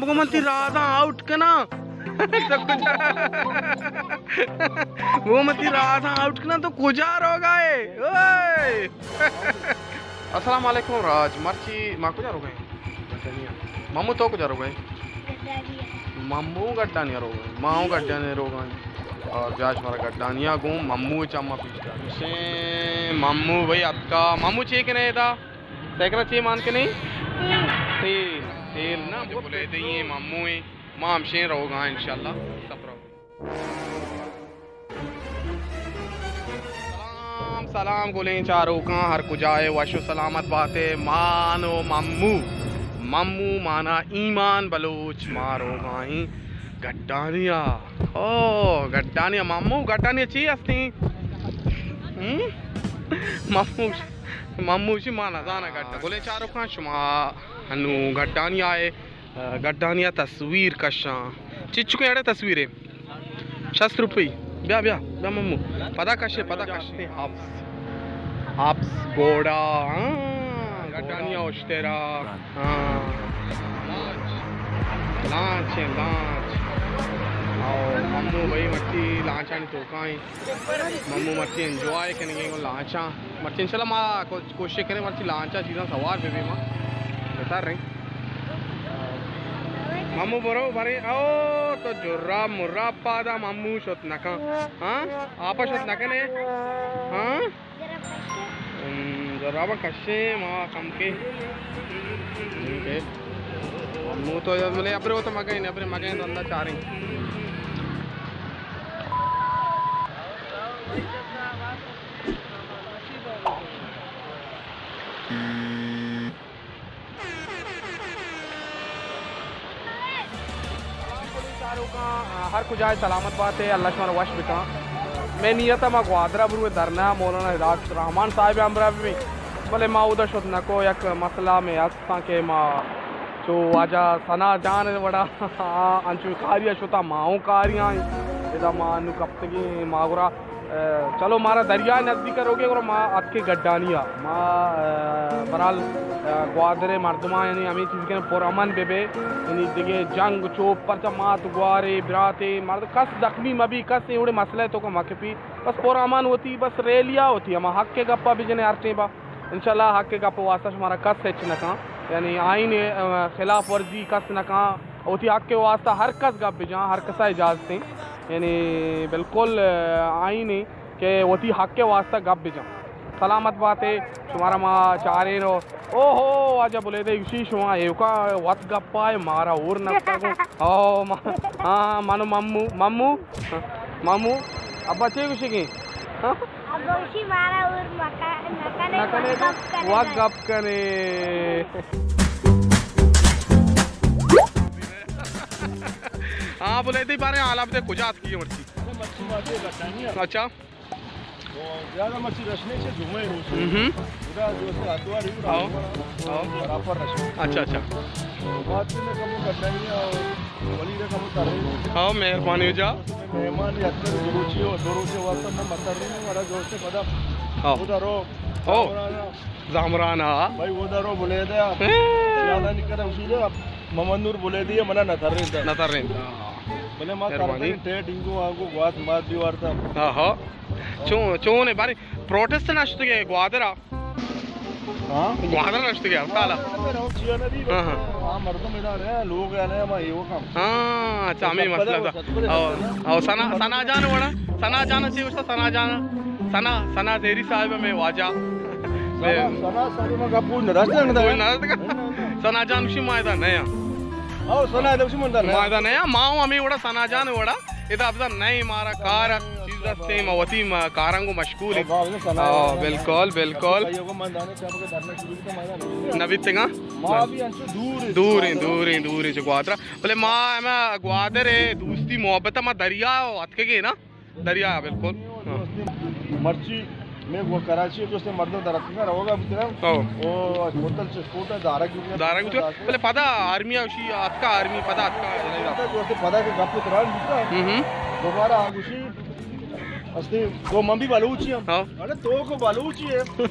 بگو من تی رازاں آؤٹ کناں۔ تو کجا؟ بگو من تی رازاں آؤٹ کناں، تو کجا روگا ئے؟ اوئے! السلام علیکم راج، مرچی ما کجا روگا ایں؟ ممو تو کجا روگا ئے؟ ممو گڈانی روگا ایں، ما اوں گڈانی روگا ایں۔ اور بیا شمارا گڈانیا گوں ممو چما پیش دار۔ شے ممو بھائی اتکا، ممو چے کنے ادا؟ سائیکل چی مان کنئے؟ تیل، تیل نا، بلے دئیں ممو ایں۔ ما ہمشیں روگا انشاءاللہ۔ سفر۔ سلام، سلام گلیں چاروکاں، ہر کجا ئے وش و سلامت باتے۔ مان و ممو، ممو مانا ایمان بلوچ، ما روگا ایں گڈانیا۔ او، گڈانیا ممو، گڈانیا چی ہستیں؟ ہم؟ ممو، ممو چی ما نزاناں گڈا۔ گلیں چاروکاں، شما ہنو گڈانیا ئے، گڈانیا تصویر کشاں۔ چچکو اڑے تصویرے؟ شست روپی۔ بیا، بیا، بیا ممو۔ پدا کشے، پدا کشے۔ ہاپس۔ ہاپس گوڑا، ہاں، گڈانی اوشترا، ہاں۔ لانچ ایں، لانچ۔ او ممو بھائی مرچی لانچانی توکا ایں۔ ممو مرچی انجوائے کنگے گوں لانچاں۔ مرچی انشاءاللہ ما کو-، کوشش کنیں مرچی لانچاں چیزاں سوار بہ بیں ما۔ بہتر رہیں۔ ممو برو برے، او تو جراب مراب پادا ممو شت نکن۔ ہاں؟ آپا شت نکنے؟ ہاں؟ ہم، جراباں کشیں ما کم کے۔ ممو تو ملے ابرے تو مگئے، ابرے مگئے دندا چاریں۔ سلام گلیں چاروکاں، ہر کجا ئے سلامت بات ئے، اللہ شمارا وش بکاں۔ مئے نیت ءَ ما گوادر ءَ برویں دھرنا ءَ مولانا ہدایت الرحمان صاحب ءِ ہمراہ ببیں، بلے ما اودا شت نکو، یک مسئلہ مئے ہست تاں کہ ما چو واجہ ثنا جان ءِ وڑا انچو کاری ءَ شتاں، ما اوں کاری آں، ادا ما انو کپتگیں ما گڑا چلو، مارا دریا نزدیک روگے، گڑا ما اتکے گڈانی ءَ۔ ما، ءَ، برحال، ءَ، گوادر ءِ مردماں یعنی ہمے چیز کہ پر امن بہ بے، یعنی دگہ جنگ چوپ، پرچا مات گوارے، براتے، مرد کس زخمی مہ بی، کس اے وڑے مسئلہ ءِ توکا مہ کپی۔ بس پر امن وتی، بس ریلی ءَ وتی ہما حق ءِ گپا بجنے ہر ٹیم با۔ انشاءاللہ حق ءِ گپ ءِ واسطہ شمارا کس ہچ نہ کن، یعنی آئین ءِ، ءَ، خلاف ورزی کس نہ کن، وتی حق ءِ واسطہ ہر کس گپ بجان، ہر کسا اجازت ایں۔ یعنی بالکل، ءَ، آئین ایں کہ وتی حق ءِ واسطہ گپ بجن۔ سلامت بات ئے، شمارا ما چاریں رو۔ او ہو، واجہ بلیدہ گوشی شما ایوکا وت گپا ئے، مارا اور نکتا گو۔ او ما-، ہاں، منو ممو، ممو، ممو، ابا چے گوشگی؟ ہاں؟ ابا گوشی مارا اور مکا-، نکنے، نکنے وت تو، گپ کنے۔ وت گپ کنے۔ ہاں، بلیدہ بارے حالا بدے، کجا اتکی مرچی؟ مرچی ما دے گڈانی ءَ۔ اچھا۔ زیادہ مرچی رش نہیں، چھ جمعہ روز۔ ہم۔ خدا جو سے اتوار ہی، ہاں۔ ہاں۔ برابر رش۔ اچھا، اچھا۔ بات میں کم گڈانی ءَ، ولی کا کم ترے۔ ہاں، مہربانی جا۔ مہمان یاتر دروچی ہو، دروچی واسطہ میں متر نہیں، ہمارا دوست پدا۔ ہاں۔ خدا رو۔ او۔ زامران ءَ۔ بھائی، اودا رو بلیدہ۔ ہاں۔ زیادہ نہیں کرا، اسی لیے اب محمد نور بلیدہ منا نہ تھرینتا۔ نہ تھرینتا۔ بلے ما مہربانی۔ ترکن ٹیٹ انگو آگو گوات مات دیوارتا۔ ہاں، ہاں۔ چون، چون ہے بارے پروٹیسٹ نہ شتگے گوادرا؟ ہاں؟ گوادر نہ شتگے ہڑتالا؟ ہاں، ہاں۔ ہاں، مردم ادا رہے، لوگ آنے، ما ایوکا۔ ہاں، اچھا، ہمیں مسئلہ تھا۔ او، او، ثنا، ثنا جان وڑا، ثنا جان چی گوشتا، ثنا جان، ثنا، ثنا زہری صاحب ہمیں واجہ۔ ثنا، ثنا صاحب ما گپ نہ داشتہ، نہ داشتہ۔ ثنا جان گوشی ما ادا نیا۔ او، ثنا ادا گوشی من دا نیا۔ ما ادا نیا، ما ہوں ہمیں وڑا ثنا جان وڑا، ادا ابدا نئے مارا کار چیز دستے، ما وتی ما کارانگو مشغول ہیں۔ او، بالکل، بالکل۔ نہ بیتگاں؟ ما بھی انچو دور ہیں۔ دور ہیں، دور ہیں، دور ہیں چہ گوادرا۔ بلے ما ہمیں گوادر ہے، دوستی محبت ما دریا اتکگے نا؟ دریا، بالکل۔ ہاں۔ مرچی میں وہ کراچی جو سے مردم در اتکا روگا بترا۔ او۔ او، ہوٹل سے کوٹا دارا کی۔ دارا کی۔ بلے پدا آرمی آوشی اتکا، آرمی پدا اتکا۔ جو سے پدا کے گپ تران بتا۔ ہم ہم۔ دوبارہ آگوشی استے تو من بھی بلوچی ہم۔ ہاں۔ ارے تو کو بلوچی ہے۔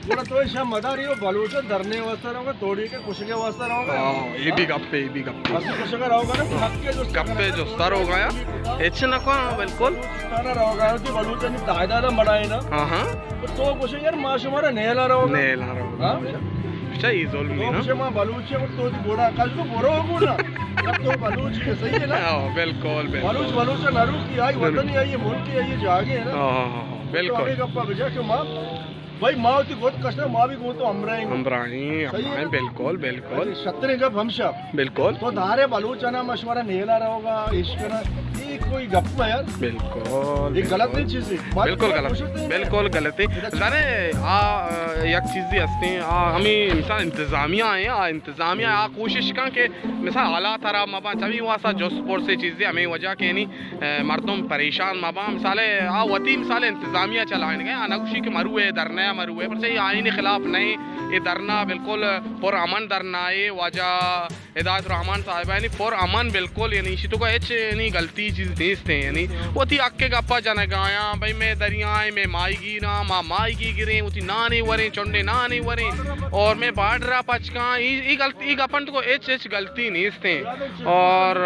گڑا تو ایشاں مداری، او بلوچ درنے واسطہ رہوگا، توڑی کے کشگے واسطہ رہوگا۔ ہاں، اے بھی گپے، اے بھی گپے۔ بس کشگا رہوگا نا، حق کے جو گپے جو سر ہو گیا۔ ہچ نہ کہاں، بالکل۔ بلوچستان رہوگا، تو بلوچانی تعداد بڑھائے نا۔ ہاں، ہاں۔ تو تو گوشے یار، ما شمارا نیلا رہوگا۔ نیلا رہوگا۔ ہاں؟ اچھا، یہ ظلم تو نہیں نا۔ گوشے ما بلوچ ہے، تو دی گوڑا کل تو برو گوڑا۔ تو بلوچ ہے، صحیح ہے نا؟ ہاں، بالکل، بالکل۔ بلوچ، بلوچ نہ رو کی آئی، بالکل۔ وطن ہی آئی، ملک ہی آئی، جاگے ہے نا؟ ہاں، ہاں، ہاں، تو بالکل۔ ہمیں گپا بجا کہ ما بھائی، ما وتی گد کشنا، ما بھی گوں تو ہمراہ ہیں۔ ہمراہ ہیں، صحیح ہے ہمراہ ہیں، نا؟ بالکل، بالکل۔ ارے، شتریں گپ ہمشا۔ بالکل۔ تو دارے بلوچانا مشورہ نیلا رہوگا، عشق نا، یہ کوئی گپ ہے یار؟ بالکل، یہ غلط بالکل۔ نہیں چیز ہے۔ بات بالکل غلط، بالکل غلط ہے۔ ذرے آ، آ، یک چیزی ہستے ہیں، آ، ہمیں مثال انتظامیہ ہیں، آ، انتظامیہ آ کوشش کن کہ مثال حالات خراب مباں، چمی واسطہ جست پرسے چیزی ہمیں وجہ کہ نہیں اے، مردم پریشان مہ باں۔ مثال آ وتی مثال انتظامیہ چلائینگ ء، آ نہ گوشی کہ مروے، دھرنا ء مروے، پرچہ اے آئین خلاف نہ ایں، اے دھرنا بالکل پر امن دھرنا اے، واجہ ہدایت الرحمن صاحب ء یعنی پر امن بالکل، یعنی ایشی تو کا ہچ یعنی غلطی چیز نیست ہے، یعنی وتی حق ء گپا جنگ آیاں، بھئی میں دریائیں، میں ماہی گیراں، ما ماہی گی گریں، وتی نانے وریں، چنڈے نانے وریں، اور میں بارڈر ء پچ کاں، ای، ای غلطی، ای گپن تو کو ہچ، ہچ غلطی نیست ہے۔ اور،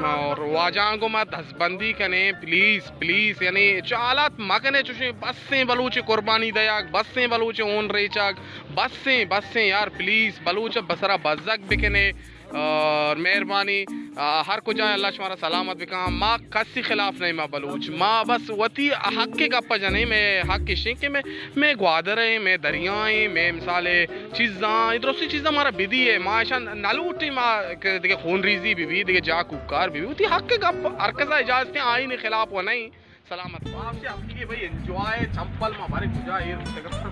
اور واجہاں گوں ما دست بندی کنے، پلیز، پلیز، یعنی چو حالات مکنے چوشیں، بسیں بلوچ قربانی دیاگ، بسیں بلوچ ہون ریچاگ، بسیں، بسیں یار، پلیز، بلوچ بسرا بزگ بکنے۔ اور مہربانی، آ، ہر کجا اللہ شمارا سلامت بکن۔ ما کسی خلاف نہیں، ما بلوچ، ما بس وتی حق کے گپا جنے، میں حق اشیں کہ میں، میں گوادر ہیں، میں دریا ہیں، میں مثال چیزاں، اے درستی چیزاں مارا بدی ہے، ما ایشاں نہ لوٹیں، ما کہ دگہ خون ریزی بہ بی، دگہ جاہ کوکار بہ بی، وتی حق ء گپ ہر کسا اجازت ہیں، آئین خلاف و نہیں۔ سلامت۔ ما ہمشی اتکی بھائی انجوائے، چمپل ما بارے کجا ایر کتگا۔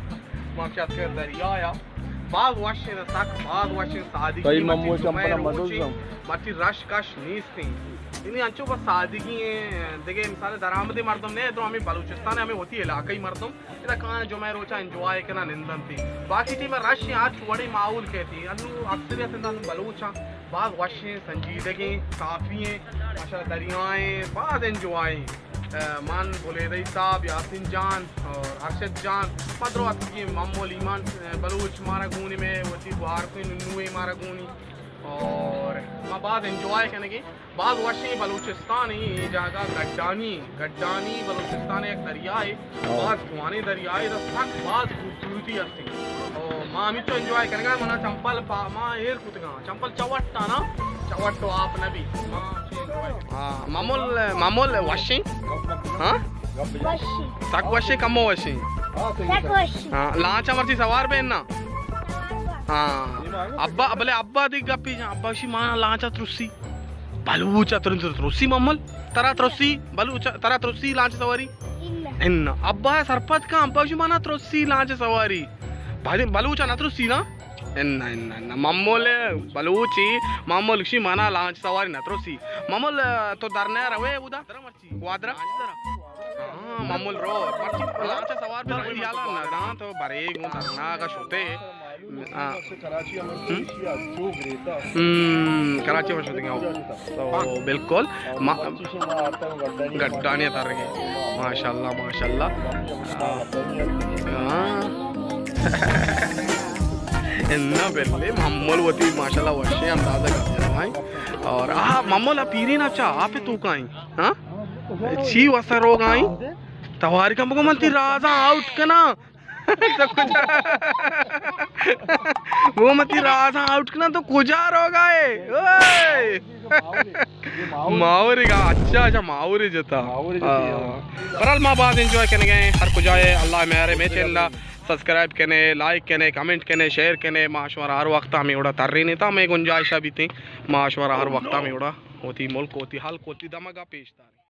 ما ہمشی اتکا دریا یا۔ باز وشیں، سک باز وشیں، سادگی بھائی ممو چمپل مدوزم۔ مرچی رش کش نیستیں۔ یعنی انچو بس سادگی ہیں، دگہ مثال درآمدیں مردم نے، تو ہمیں بلوچستان ہمیں وتی علاقائی مردم ادا کاں جمعہ روچا انجوائے کنا نندنتی۔ باقی ٹیم رش ہیں، ہر وڑے ماحول کہتی۔ انو اکثریت اندا انو بلوچاں، باز وشیں، سنجیدگیں، صافی ہیں، ماشاءاللہ دریائیں، باز انجوائے ہیں۔ اے، من، بلیدئی صاحب، یاسین جان اور ارشد جان، پدرو اتکی ممو لیمان، اے، بلوچ مارا گونی میں وتی گوار کوئی ننوے مارا گونی اور ما باز انجوائے کنگے۔ باز وشیں بلوچستان ایں، اے جاگہ گڈانی، گڈانی بلوچستان یک دریائے، ہاں۔ باز جوانیں دریائے، دا سک باز خوبصورتی ہستیں۔ او ما ہمینچو انجوائے کنگا، منا چمپل پا، ما ایر کتگاں، چمپل چوٹا نا، چوٹ و آپ نبی۔ ما ہمچی انجوائے کنگا۔ ہاں، معمول، معمول وشیں؟ ہاں؟ وشیں۔ سک وشیں، کمو وشیں؟ سک وشیں۔ ہاں، لانچا مرچی سوار بین نا؟ ہاں۔ ابا، بلے ابا دی گپی جان، ابا شی مانا لانچا ترسی۔ بلوچ ء ترند ترسی ممل، ترا ترسی، بلوچ ء ترا ترسی لانچ سواری؟ اناں۔ اناں۔ ابا ء سرپد کن، ابا شی منا ترسی لانچ سواری۔ بلے بلوچ ء نہ ترسی نا؟ اناں، اناں، اناں۔ ممل بلوچی، ممل شی منا لانچ سواری نہ ترسی۔ ممل، تو درنہ روے اودا؟ گوادر ء؟ ہاں، ممل رو۔ مرچی لانچ ء سوار بہ، یالا نہ داں تو برے گوں درناگ ء شتے۔ ہاں۔ ہم؟ ہم، کراچی ء شتگیں۔ تو بالکل۔ ما، گڈانی ء ترگے۔ ماشاءاللہ، ماشاءاللہ۔ ہاں۔ اناں بلے، ممل وتی ماشاءاللہ وشیں اندازہ گپتگائیں۔ اور آ ممل ء پیرین ء چا آپ ء توکائیں۔ ہاں؟ چی واسطہ روگ آئیں؟ تواری کن بگو من تی رازاں آؤٹ کناں۔ تو کجا؟ بگو من تی رازاں آؤٹ کناں، تو کجا روگ آئے؟ اوئے! ماوری گا، اچھا، اچھا، ماوری جتا۔ ماوری جتی، ہاں۔ ہاں۔ برحال ما باز انجوائے کنگے، ہر کجا ہے، اللہ مہر ہے، میں چینل سبسکرائب کنے، لائک کنے، کمنٹ کنے، شیئر کنے، ما شمارا ہر وقت ہمیں وڑا ترینی تا، ہمیں گنجائشہ بیتیں، ما شمارا ہر وقت ہمیں وڑا ہوتی ملک، ہوتی حلق، ہوتی دمگا پیش داریں۔